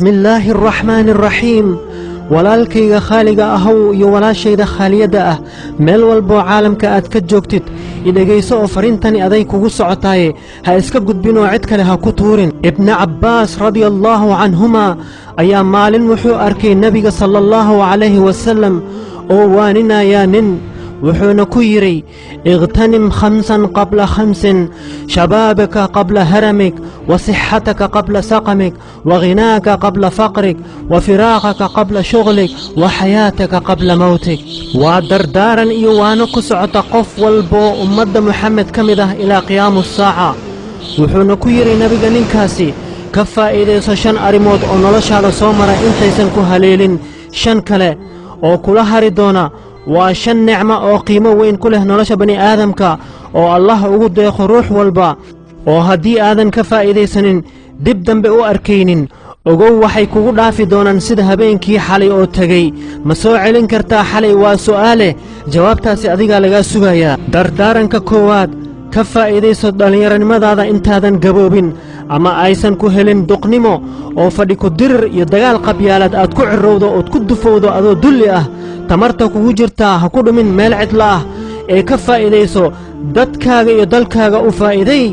Bismillaahi araxmaani araxiim. Walaalkayga khaaliga ahow iyo walaashayda khaaliyadda ah, meel walboo caalamka aad ka joogtid, idhegayso oo fariintani aday kugu socotaaye ha iska gudbin oo cid kale ha ku tuurin. Ibni Cabbaas radiallaahu canhumaa ayaa maalin wuxuu arkay Nebiga sala allahu calayhi wasallam oo waaninayaa nin, wuxuuna ku yidhi: "اغتنم خمسا قبل خمس: شبابك قبل هرمك، وصحتك قبل سقمك، وغناك قبل فقرك، وفراغك قبل شغلك، وحياتك قبل موتك." Waa dardaaran iyo waano ku socota qof walboo ummadda Moxamed ka mid ah ilaa qiyaamu saaca. Wuxuuna ku yidhi Nebiga ninkaasi: ka faa'iidayso shan arrimood oo noloshaada soo mara intaysan ku haleelin shan kale oo kula hari doona. Waa shan nicmo oo qiimo weyn ku leh nolosha bani'aadamka oo Allah ugu deeqo ruux walba, oo haddii aadan ka faa'iidaysanin dib dambe u arkaynin. Ogow, waxay kugu dhaafi doonaan sida habeenkii xalay oo tegey. Ma soo celin kartaa xalay? Waa su'aale, jawaabtaasi adigaa lagaa sugayaa. Dardaaranka koowaad: ka faa'iidayso dhallinyaronimadaada intaadan gaboobin ama aysan ku helin duqnimo oo fadhi ku dirir iyo dagaal qabyaalaad aad ku cirrowdo ood ku dufowdo adoo dulli ah. Tamarta kugu jirtaa ha ku dhumin meel cidla ah ee ka faa'iidayso, dadkaaga iyo dalkaaga u faa'iiday,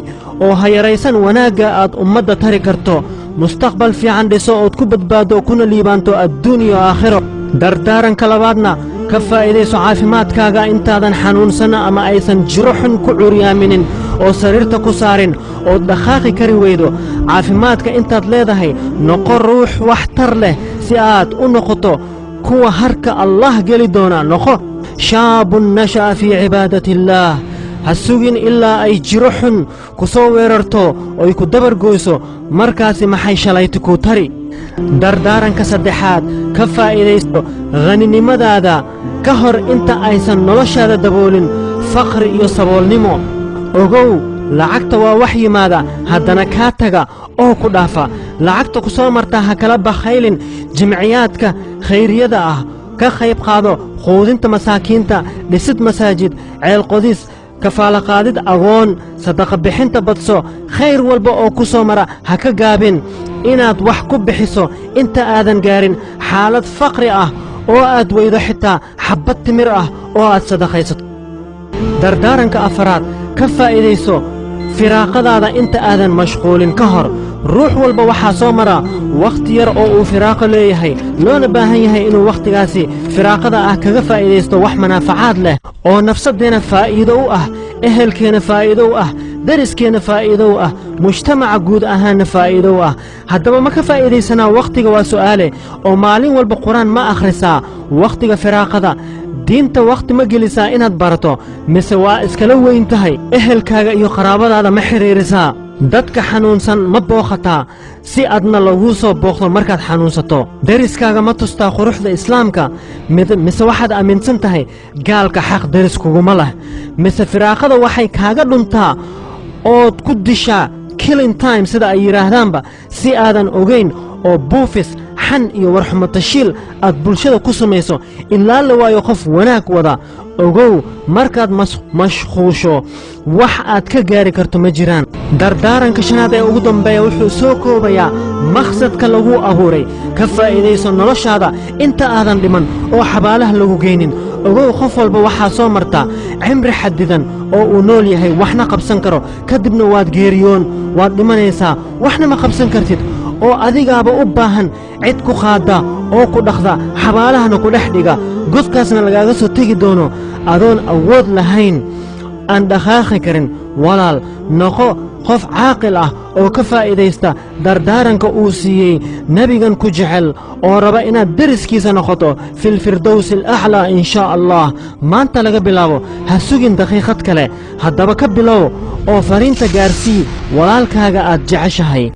oo ha yaraysan wanaagga aad ummadda tari karto. Mustaqbal fiican dhiso ood ku badbaaddo kuna liibaanto adduun iyo aakhiro. Dardaaranka labaadna: ka faa'iidayso caafimaadkaaga intaadan xanuunsan ama aysan jiro xun ku curyaaminin oo sariirta ku saarin ood dhaqaaqi kari weydo. Caafimaadka intaad leedahay, noqo ruux waxtar leh si aad u noqoto kuwa harka Allah geli doona. Noqo شاب نشأ في عبادة الله. Ha sugin ilaa ay jiro xun ku soo weerarto oy ku dabargoyso. Markaasi maxay shalayti kuu tari? Dardaaranka saddexaad: ka faa'iidayso haninimadaada ka hor inta aysan noloshaada daboolin faqri iyo saboolnimo. Ogow, lacagta waa wax yimaada haddana kaa taga oo ku dhaafa. Lacagta ku soo marta ha kala bakhaylin jimciyaadka khayriyada ah. Ka qayb qaado quudinta masaakiinta, dhisid masaajid, ceelqodis, kafaalaqaadid agoon, sadaqa bixinta badso. Khayr walba oo ku soo mara ha ka gaabin inaad wax ku bixiso inta aadan gaarin xaalad faqri ah oo aad weydo xitaa xabbad timir ah oo aad sadaqaysato. Dardaaranka afaraad: ka faa'iidayso firaaqadaada inta aadan mashquulin ka hor. Ruux walba waxaa soo mara wakhti yar oo uu firaaqo leeyahay, loona baahan yahay inuu wakhtigaasi firaaqada ah kaga faa'iidaysto wax manaafacaad leh oo nafsaddeenna faa'iido u ah, ehelkeenna faa'iido u ah, deriskeenna faa'iido u ah, mujtamaca guud ahaanna faa'iido u ah. Haddaba, ma ka faa'iidaysanaa wakhtiga? Waa su'aale. Oo maalin walba Qur-aan ma akhrisaa? Wakhtiga firaaqada diinta wakhti ma gelisaa inaad barato, mise waa iskala weyn tahay? Ehelkaaga iyo qaraabadaada ma xidhiirisaa? Dadka xanuunsan ma booqataa si adna laguu soo booqdo markaad xanuunsato? Deriskaaga ma tustaa quruxda Islaamka, mise waxaad aaminsan tahay gaalka xaq deris kuguma leh? Mise firaaqada waxay kaaga dhuntaa ood ku dishaa killing time, sida ay yidhaahdaanba, si aadan ogayn oo buufis, xan iyo warxumatashiil aad bulshada ku samayso ilaa la waayo qof wanaag wada? Ogow, markaad mashquusho wax aad ka gaari karto ma jiraan. Dardaaranka shanaad ee ugu dambeeya wuxuu soo koobayaa maqsadka lagu abuuray. Ka faa'iidayso noloshaada inta aadan dhiman oo xabaalaha lagu geynin. Ogow, qof walba waxaa soo marta cimri xadidan oo uu nool yahay, waxna qabsan karo. Kadibna waad geeriyoon, waad dhimanaysaa, waxna ma qabsan kartid, oo adigaaba u baahan cid ku qaadda oo ku dhaqda, xabaalahana ku dhex dhiga, godkaasna lagaaga soo tegi doono adoon awood lahayn, aan dhaqaaqi karin. Walaal, noqo qof caaqil ah oo ka faa'iidaysta dardaaranka uu siiyey nebigan ku jecel oo raba inaad deriskiisa noqoto في الفردوس الأعلى in shaa Allah. Maanta laga bilaabo ha sugin daqiiqad kale. Haddaba ka bilow oo fariinta gaarsii walaalkaaga aad jeceshahay.